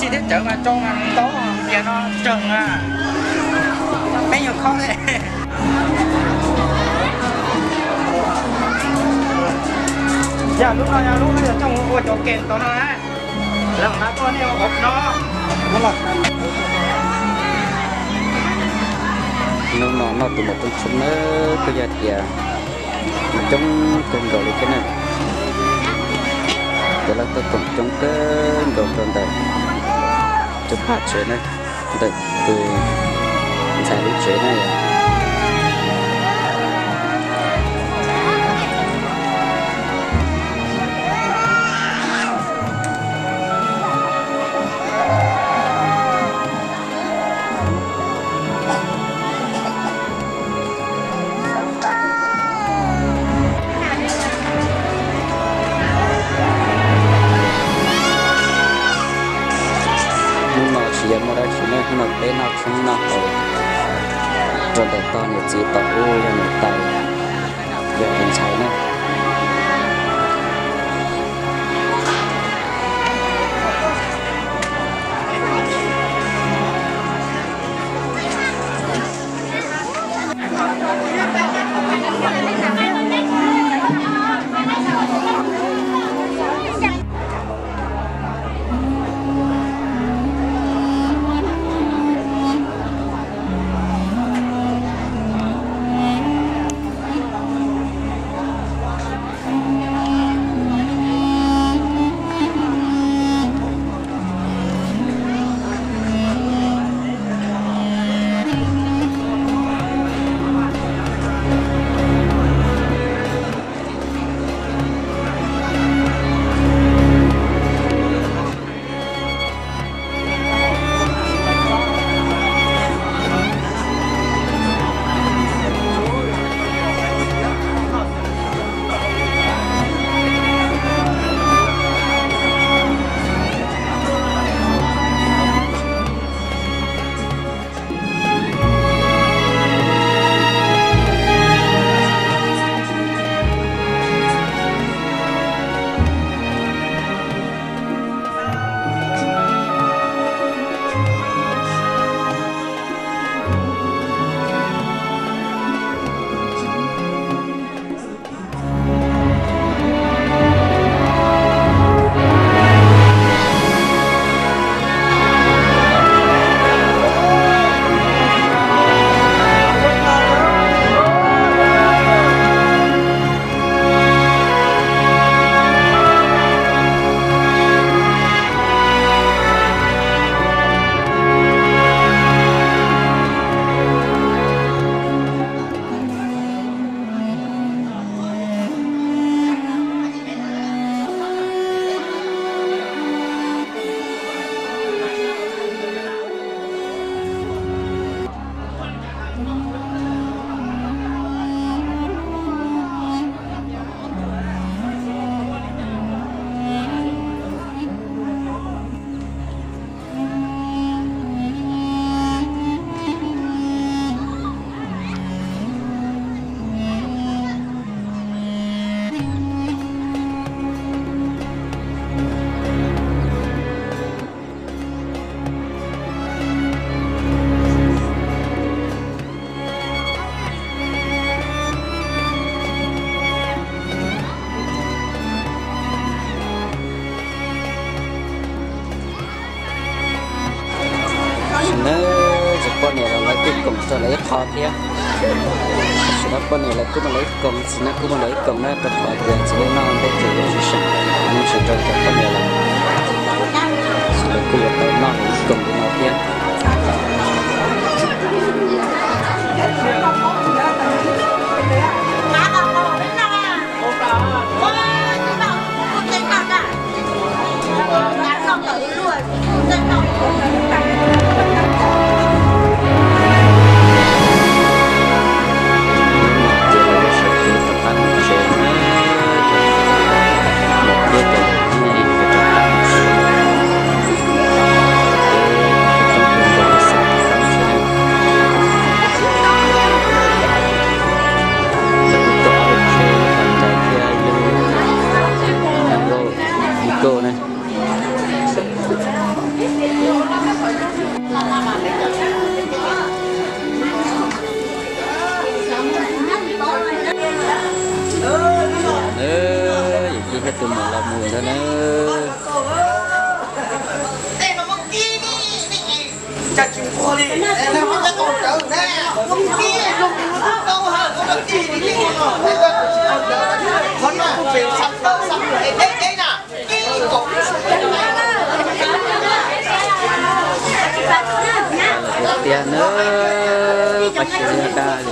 Txij teb chaws mas tsoo mas nws tau tias no tseeg a, peb nyuag khob li. Yog lub no yog lub yog coj mus ua cov kem tau no na. Lawv mam tuaj nej ua hauv no. Hnub no noj tus maum rooj tshoob na, kuj yog tias coob kawg nkaus li thiab na. Cov laj tuaj koom coob kawg nkaus rau ntawm tus phaj tsev na, ntawm tus ntxhais lub tsev na yom. Hnub no tsis yog muaj dab tsi ne, hnub no peb noj tshoob noj hauv rau ntawm tog niam txiv tom ub yog niam tais, yog tus ntxhais na. Sim neej txiv poj niam los lawv kuj koom rau lawv ib qho thiab. Sim neej poj niam lawv kuj muaj lawv ib koom, txiv neej kuj muaj lawv ib koom na, rau qhov tias txiv neej noj ntev ces yuav tsis seem, yuav tsis rau cov poj niam lawm. Sim neej kuj yuav tau noj lawv ib koom li no thiab. Tiag na, pab sawv daws.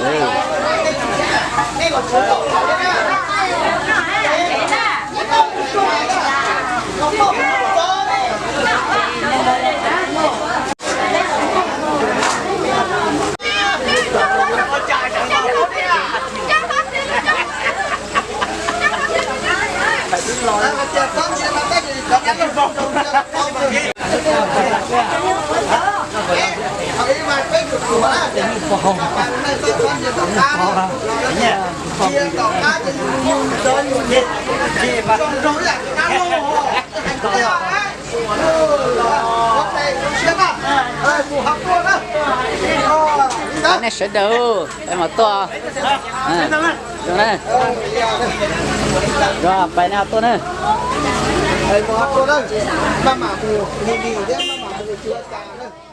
Nej sawv daws, peb mam tuaj. Zoo na. Zoo, peb nej ho tuaj na. Maj mam mus lig lig thiab maj mam mus ua cas na.